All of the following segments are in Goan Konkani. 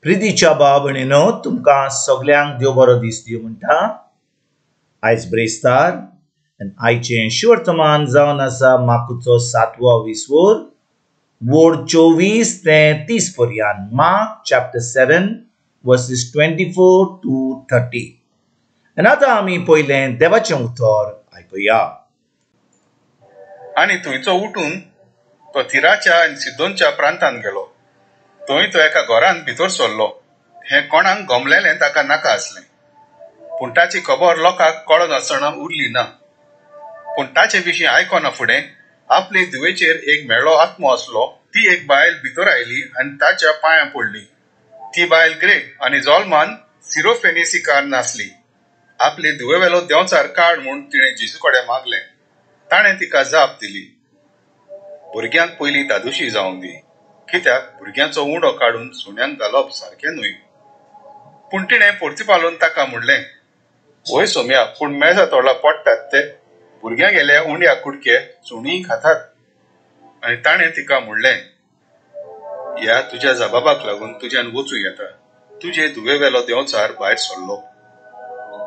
प्रितीच्या भाव भयणीनो, तुमकां सगल्यांक देव बरो दीस दिवं म्हणटा. आयज ब्रेस्तार आनी आयचें शिवर्तमान जावन आसा मार्कुचो 7वो विसवोर, वोड 24 ते 30 पर्यान. Mark chapter 7 verses 24 to 30. आनी आतां आमी पयलें देवाचें उतर आयकुया. आनी थंयचो उठून तो थिराच्या आनी सिदोनच्या प्रांतांत गेलो. थंय तो एका घरांत भितर सरलो. हें कोणाक गमलेलें ताका नाका आसलें, पूण ताची खबर लोकांक कळनासतना उरली ना. पूण ताचे विशीं आयकना फुडें आपले धुवेचेर एक म्हेळो आत्मो आसलो. ती एक बायल भितर आयली आनी ताच्या पांयां पडली. ती बायल ग्रेक आनी जल्मान सिरोफेनिसिकार नासली. आपले धुवेवेलो देंवचार काड म्हूण तिणें जेजू कडेन मागलें. ताणें तिका जाप दिली, भुरग्यांक पयलीं दादोशी जावंक दी, कित्याक भुरग्यांचो उंडो काडून सुण्यांक घालप सारकें न्हय. पूण तिणें परतीपालून ताका म्हणलें, वय सोम्या, पूण मेजा तोडला पडटात ते भुरग्यां गेल्या उंड्या कुडके सुणीं खातात. आनी ताणें तिका म्हणलें, ह्या तुज्या जबाबाक लागून तुज्यान वचूं येता, तुजे धुवे वेलो देंवचार भायर सरलो.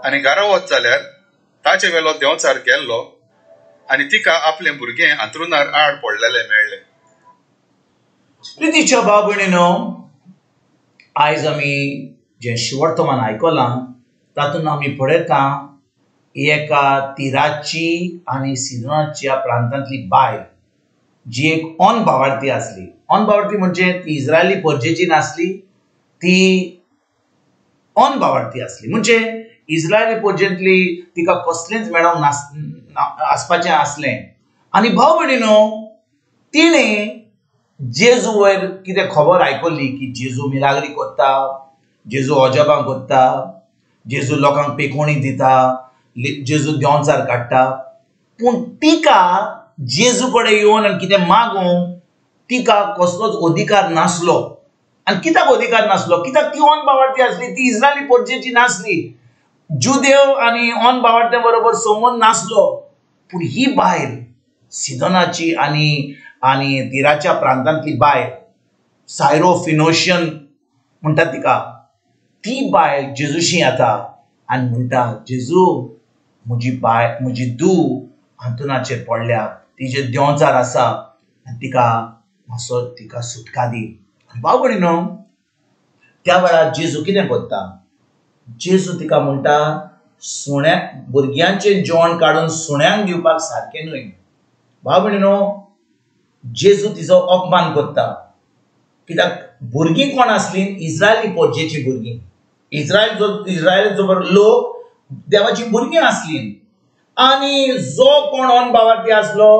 आनी घरा वच जाल्यार ताचे वेलो देंवचार गेल्लो आनी तिका आपलें भुरगें अंथरुणार आड पडलेलें मेळ्ळें. प्रितीच्या भाव भयणीनो, आयज आमी जें शिवर्तमान आयकलां तातूंत आमी पळयता एका तिराची आनी सिदोनाच्या प्रांतांतली बायल जी एक अनभावार्थी आसली. अनभावार्थी म्हणजे ती इस्रायली परजेची नासली, ती अनभावार्थी आसली. म्हणजे इस्रायली परजेंतली तिका कसलेंच मेळोवंक आसपाचें आसलें. आनी भाव भयणीनो, तिणें जेजू वयर कितें खबर आयकली की जेजू मिलाग्री करता, जेजू अजबां करता, जेजू लोकांक पेकोणी दिता, जेजू देंवचार काडटा. पूण तिका जेजू कडेन येवन आनी कितें मागूंक तिका कसलोच अधिकार नासलो. आनी कित्याक अधिकार नासलो? कित्याक ती अनभावार्थी आसली, ती इस्रायली परजेची नासली, जुदेव आनी अनभावार्थ्या बरोबर संबंद नासलो. पूण ही बायल सिदोनाची आनी आनी तिराच्या प्रांतांतली बायल, सायरो फिनोशियन म्हणटा तिका, ती बायल जेजूशी येता आनी म्हणटा, जेजू, म्हजी बायल, म्हजी धूव अंथरुणाचेर पडल्या, तिजे देंवचार आसा आनी तिका मातसो तिका सुटका दी. आनी भाव भयणीनो, त्या वेळार जेजू कितें करता? जेजू तिका म्हणटा, सुण्या भुरग्यांचें जेवण काडून सुण्यांक दिवपाक सारकें न्हय. भाव भयणीनो, जेजू तिचो अपमान करता. कित्याक भुरगीं कोण आसलीं? इस्रायली परजेचीं भुरगीं. इस्रायल जो लोक देवाची भुरगीं आसलीं. आनी जो कोण अनभावार्थी आसलो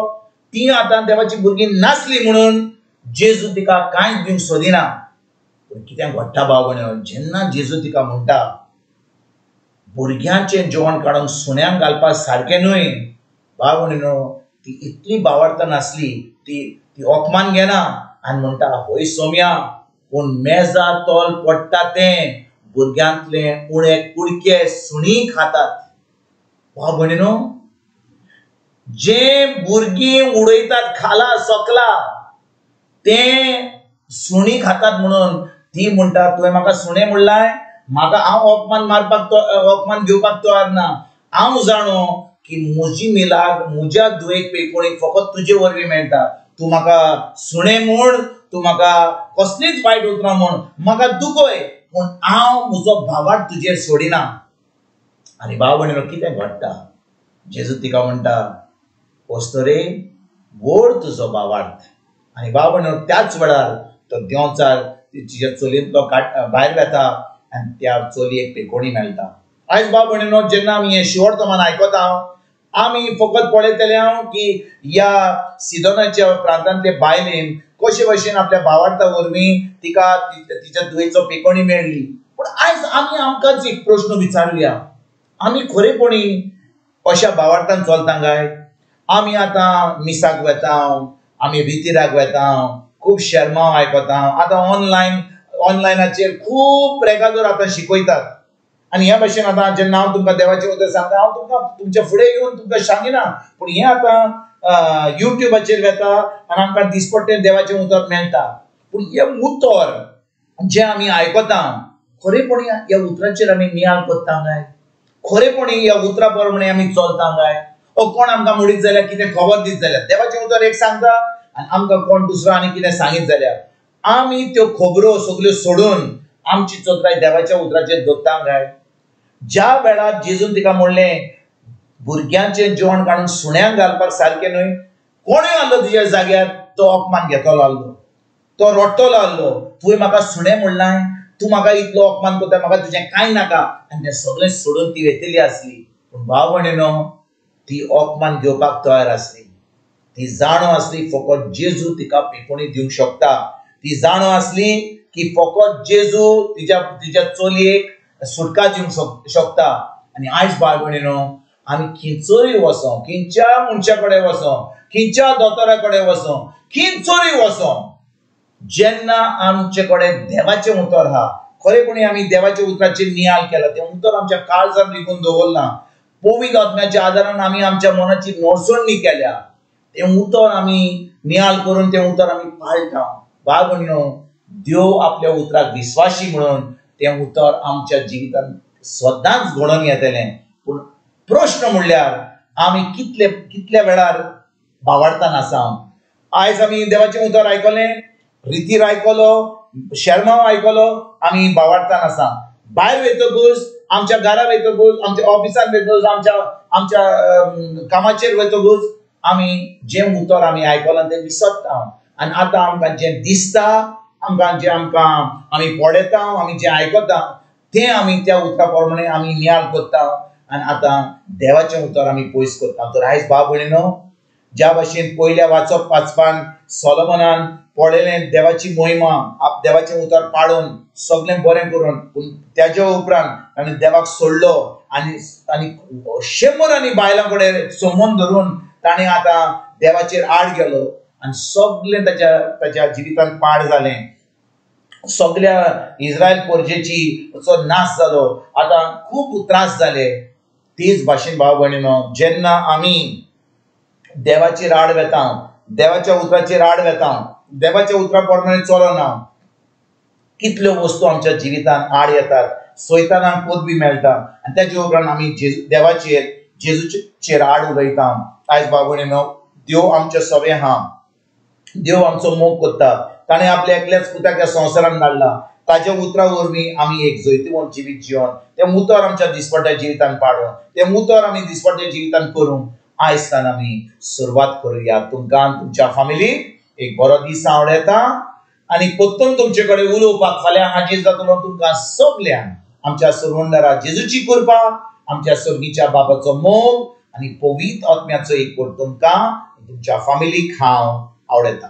ती आतां देवाची भुरगीं नासली म्हणून जेजू तिका कांयच दिवंक सोदिना. पूण कितें घडटा भाव भयणीनो, जेन्ना जेजू तिका म्हणटा भुरग्यांचें जेवण काडून सुण्यांक घालपाक सारकें न्हय, भाव भयणीनो, ती इतली भावार्थ नासली, ती ती अपमान घेना आनी म्हणटा, हय सोम्या, पूण मेजा तोल पडटा तें भुरग्यांतले उणे कुडके सुणीं खातात. भाव भयणीनो, जे भुरगीं उडयतात खाला सकला तें सुणीं खातात म्हणून ती म्हणटा, तुवें म्हाका सुणें म्हणलाय, म्हाका हांव अपमान मारपाक अपमान घेवपाक तयार ना. हांव जाणो की म्हजी मिलाग म्हज्या धुवेक पेकोणीक फकत तुजे वरवीं मेळटा. तूं म्हाका सुणें म्हूण, तूं म्हाका कसलीच वायट उतरां म्हूण म्हाका दुखय, पूण हांव म्हजो भावार्थ तुजेर सोडिना. आनी भाव भयणीनो, कितें घडटा? जेजू तिका म्हणटा, वस्तरे व्हड तुजो भावार्थ. आनी भाव भयणीनो, त्याच वेळार तो देंवचार तिच्या चलयेंतलो भायर वेता आनी त्या चलयेक पेकोणी मेळटा. आयज भाव भयणीनो, जेन्ना आमी हें शिवर्तमान आयकता, आमी फकत पळयतले हांव की ह्या सिदोनाच्या प्रांतांतले बायलेन कशे भशेन आपल्या भावार्था वरवीं तिका तिच्या धुवेचो पेकोणी मेळ्ळी. पूण आयज आमी आमकांच एक प्रश्न विचारुया, आमी खरेपणी अशा भावार्थान चलता काय? आमी आतां मिसाक वेता, आमी रितिराक वेता, खूब शेर्मांव आयकता, आतां ऑनलायनाचेर खूब प्रेगादोर आतां शिकयतात. आनी ह्या भशेन आतां जेन्ना हांव तुमकां देवाचें उतर सांगता, हांव तुमकां तुमच्या फुडें येवन तुमकां सांगिना, पूण हें आतां युट्यूबाचेर वेता आनी आमकां दिसपट्टें देवाचें उतर मेळटा. पूण हें उतर जें आमी आयकता खरेपणी ह्या उतराचेर आमी नियाळ करता काय? खरेपणी ह्या उतरा प्रमाणे आमी चलता काय? ओ कोण आमकां म्हणीत जाल्यार कितें खबर दीत जाल्यार देवाचें उतर एक सांगता आनी आमकां कोण दुसरो आनी कितें सांगीत जाल्यार आमी त्यो खबरो सगल्यो सोडून आमची चतुराय देवाच्या उतराचेर दवरता काय? ज्या वेळार जेजून तिका म्हणलें भुरग्यांचें जेवण काडून सुण्यांक घालपाक सारकें न्हय, कोणूय आहलो तुज्या जाग्यार तो अपमान घेतलो आहलो, तो रडटलो आहलो, तुवें म्हाका सुणें म्हणलां, तूं म्हाका इतलो अपमान करता, म्हाका तुजें कांय नाका. आनी तें सगळें सोडून ती वेतली आसली. पूण भाव भयणीनो, ती अपमान घेवपाक तयार आसली. ती जाणो आसली फकत जेजू तिका पेकोणी दिवंक शकता. ती जाणो आसली की फकत जेजू तिच्या तिच्या चलयेक सुटका दिवंक शकता. आनी आयज भाव भयणीनो, आमी खंयचोय वचों, खंयच्या मनशा कडेन वचों, खंयच्या दोतोरा कडेन वचों, खंयचोय वचों, जेन्ना आमचे कडेन देवाचें उतर आहा, खरेपणी आमी देवाच्या उतराचेर नियाळ केला, तें उतर आमच्या काळजान रिगून दवरलां, पवित्र आत्म्याच्या आदारान आमी आमच्या मनाची नडसणी केल्या, तें उतर आमी नियाळ करून तें उतर आमी पाळटा. भाव भयणीनो, देव आपल्या उतराक विस्वाशी म्हणून तें उतर आमच्या जिवितांत सदांच घडोवन येतलें. पूण प्रश्न म्हणल्यार आमी कितले कितल्या वेळार बावाडतान आसा. आयज आमी देवाचें उतर आयकलें, रितीर आयकलो, शेरमांव आयकलो, आमी बावाडतान आसा. भायर वयतकूच, आमच्या घरा वयतकूच, आमच्या ऑफिसान वयतकूच, आमच्या आमच्या कामाचेर वयतकूच आमी जें उतर आमी आयकलां तें विसरता. आनी आतां आमकां जें दिसता, आमकां जें आमकां आमी पळयता, आमी जें आयकता तें आमी त्या उतरा प्रमाणे आमी नियाळ करता आनी आतां देवाचें उतर आमी पयस करता. तर आयज भाव भयणीनो, ज्या भाशेन पयल्या वाचप वाचपान सोलोमनान पळयलें देवाची मोहिमा, देवाचें उतर पाळून सगळें बरें करून, पूण त्याच्या उपरांत ताणें देवाक सोडलो आनी आनी शंबरांनी बायलां कडेन संबंद धरून ताणें आतां देवाचेर आड गेलो आनी सगळें ताच्या ताच्या जिवितांत पाड जालें. सगळ्या इस्रायल परजेची नाश जालो, आतां खूब त्रास जाले. तेच भाशेन भाव भयणीनो, जेन्ना आमी देवाचेर आड वेता, देवाच्या उतराचेर आड वेता, देवाच्या उतरा प्रमाणे चलना, कितल्यो वस्तू आमच्या जिवितांत आड येतात, सैतानाक पदवी मेळटा आनी त्याच्या उपरांत आमी देवाचेर जेजूचेर आड उलयता. आयज भाव भयणीनो, देव आमच्या सवे आहा, देव आमचो मोग करता, ताणें आपल्या एकल्याच पुताक ह्या संवसारांत धाडला. ताच्या उतरा वरवीं आमी एक जैतिवंत जिवीत जिवन तें उतर आमच्या दिसपट्ट्या जिवितांत पाडून तें उतर आमी दिसपट्ट्या जिवितांत करूंक आयज आमी सुरवात करुया. तुमकां तुमच्या फामिलीक एक बरो दीस आवडटा आनी परतून तुमचे कडेन उलोवपाक फाल्यां हाजीर जातलो. तुमकां सगल्यांक आमच्या सरवंडरा जेजूची कृपा, आमच्या सर्गीच्या बाबाचो मोग आनी पवित्र आत्म्याचो एकवट तुमकां तुमच्या फामिलीक हांव आवडटा.